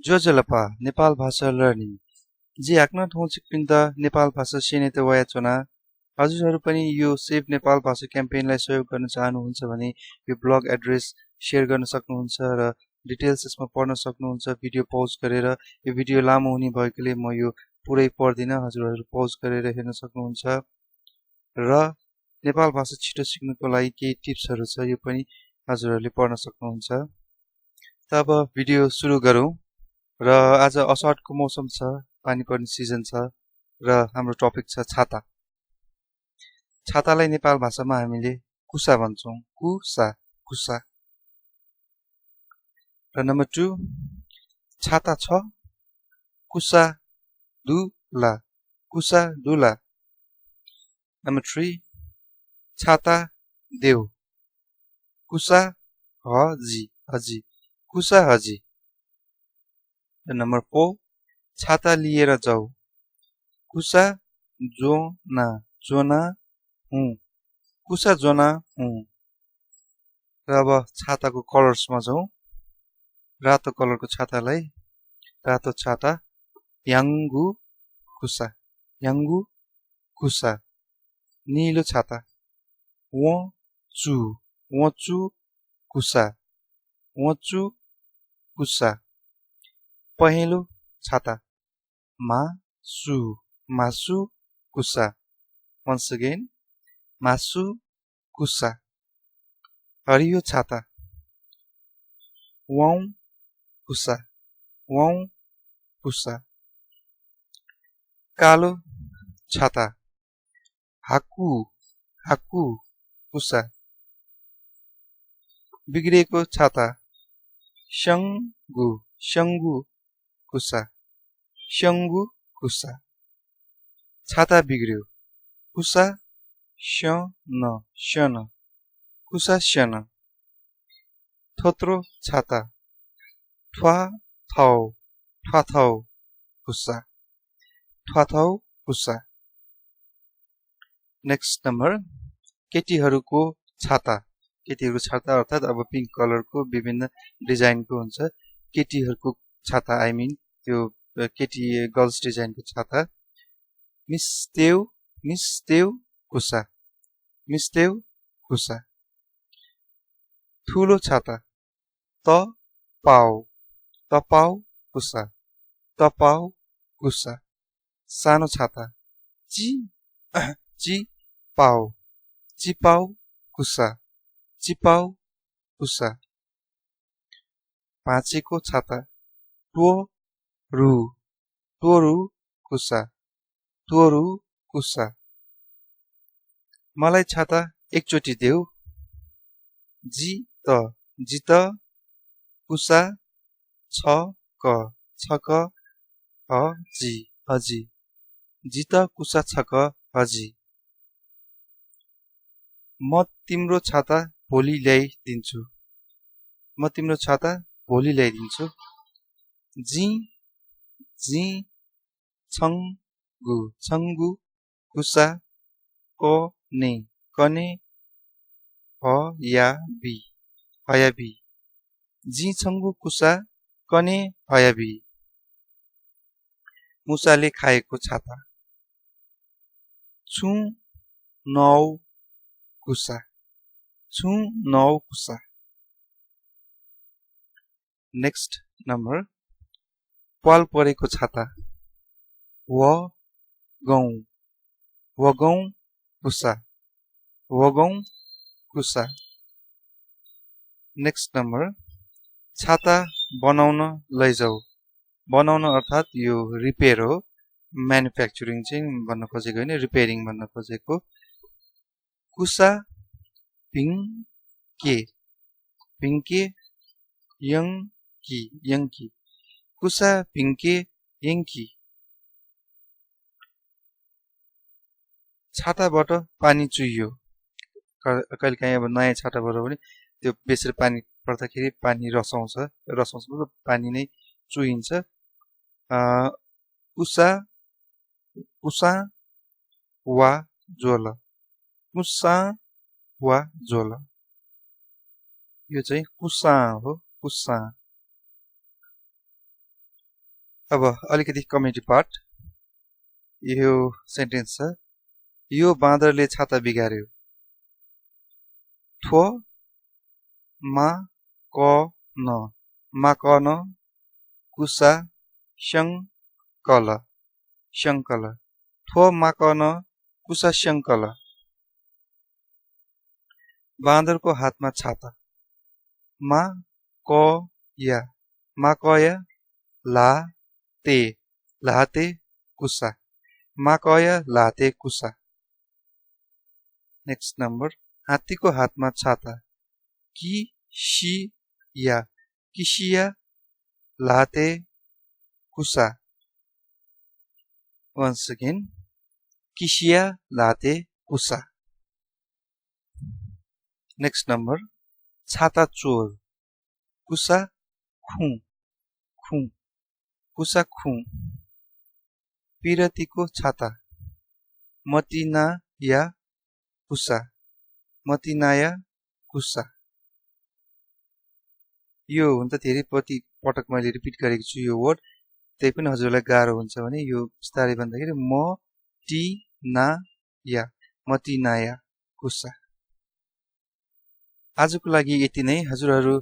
जोजलपा नेपाल भाषा लर्निङ जी हाक्न ठौचिक पिन्दा नेपाल भाषा सिनेते वया चुना हजुरहरू पनि यो सेभ नेपाल भाषा क्याम्पेनलाई सहयोग गर्न चाहनुहुन्छ भने यो ब्लग एड्रेस शेयर गर्न सक्नुहुन्छ र डिटेल्स यसमा पढ्न सक्नुहुन्छ भिडियो पौज गरेर यो भिडियो लामो हुने भएकोले म यो पुरै पढ्दिन हजुरहरू पौज गरेर हेर्न सक्नुहुन्छ र नेपाल भाषा छिटो सिक्नको लागि केही टिप्सहरू छ यो पनि हजुरहरूले पढ्न सक्नुहुन्छ तब भिडियो सुरु गरौँ र आज असाढको मौसम छ पानी पर्ने सिजन छ र हाम्रो टपिक छ छाता छातालाई नेपाल भाषामा हामीले कुसा भन्छौं कुसा कुसा र नम्बर 2 छाता छ कुसा दुला कुसा दुला नम्बर 3 छाता देऊ कुसा हजी हजी कुसा हजी नम्बर 4 छाता लिएर जाऊ कुसा जोना जोना हुँ कुसा जोना हुँ र अब छाताको कलर्समा जाउँ रातो कलरको छातालाई रातो छाता याङ्गु कुसा याङ्गु कुसा नीलो छाता वचु कुसा वचु कुसा पहेलो छाता मासु मासु कुसा once again मासु कुसा हरियो छाता वाउ कुसा कालो छाता हाकु हाकु कुसा बिग्रेको छाता शंगु कुसा शंगु कुसा छाता बिग्रियो कुसा शन कुसा शन थोत्रो छाता थौ कुसा नेक्स्ट नम्बर केटीहरूको छाता अर्थात अब पिंक कलरको विभिन्न डिजाइनको हुन्छ केटीहरूको छाता आई मिन त्यो केटी गर्ल्स डिजाइनको छाता मिस्तेउ कुसा ठुलो छाता तपाउ कुसा सानो छाता चिपाउ कुसा भाचेको छाता टोरु कुसा मलाई छाता एकचोटी देऊ जित कुसा छक हजी जित कुसा छक हजी म तिम्रो छाता भोलि ल्याइदिन्छु जी छंगु कुसा कने हयाबी जी छंगु कुसा कने हयाबी मुसाले खाएको छाता छु नौ कुसा नेक्स्ट नम्बर पwal परेको छाता वगौं कुसा नेक्स्ट नम्बर छाता बनाउन लैजाऊ बनाउन अर्थात यो रिपेयर हो म्यानुफ्याक्चरिङ चाहिँ भन्न खोजेको हैन रिपेयरिङ भन्न खोजेको कुसा पिङ्के यङ्की कुसा पिङ्के यङ्की छाताबाट पानी चुइयो कहिलेकाहीँ अब नयाँ छाताबाट पनि त्यो बेसरी पानी पर्दाखेरि पानी रसाउँछ मतलब पानी नै चुइन्छ कुसा वा जोल यो चाहिँ कुसा हो कुसा अब अलिकति कमेडी पार्ट यो सेन्टेन्स छ यो बाँदरले छाता बिगार्यो थो मा क न मा क न कुसा शङ्कल शङ्कल थो मा क न कुसा शङ्कल बाँदरको हातमा छाता मा क या मा क या ला ते लाते कुसा मा क या लाते कुसा नेक्स्ट नम्बर हात्तीको हातमा छाता कि सी या किसिया लाते कुसा once again किसिया लाते कुसा नेक्स्ट नम्बर छाता चोर कुसा खु खु कुसा खु पिरतीको छाता मतिना या कुसा मतिनाया कुसा यो हुन त धेरै पटक मैले रिपिट गरेको छु यो वर्ड त्यही पनि हजुरलाई गाह्रो हुन्छ भने यो बिस्तारै भन्दाखेरि म टी ना या मतिनाया कुसा आजको लागि यति नै हजुरहरू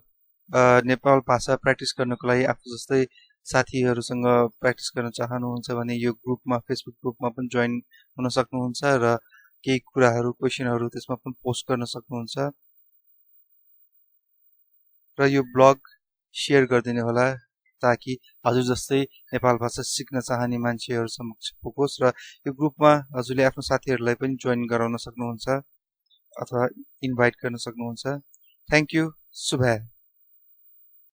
नेपाल भाषा प्र्याक्टिस गर्नको लागि आफू जस्तै साथीहरूसँग प्र्याक्टिस गर्न चाहनुहुन्छ भने यो ग्रुपमा फेसबुक ग्रुपमा पनि जोइन हुन सक्नुहुन्छ र केही कुराहरू क्वेशनहरू त्यसमा पनि पोस्ट गर्न सक्नुहुन्छ र यो ब्लग शेयर गरिदिनु होला ताकि हजुर जस्तै नेपाल भाषा सिक्न चाहने मान्छेहरू समक्ष पुगोस् र यो ग्रुपमा हजुरले आफ्नो साथीहरूलाई पनि जोइन गराउन सक्नुहुन्छ अथवा इन्भाइट गर्न सक्नुहुन्छ थ्यांक यू शुभ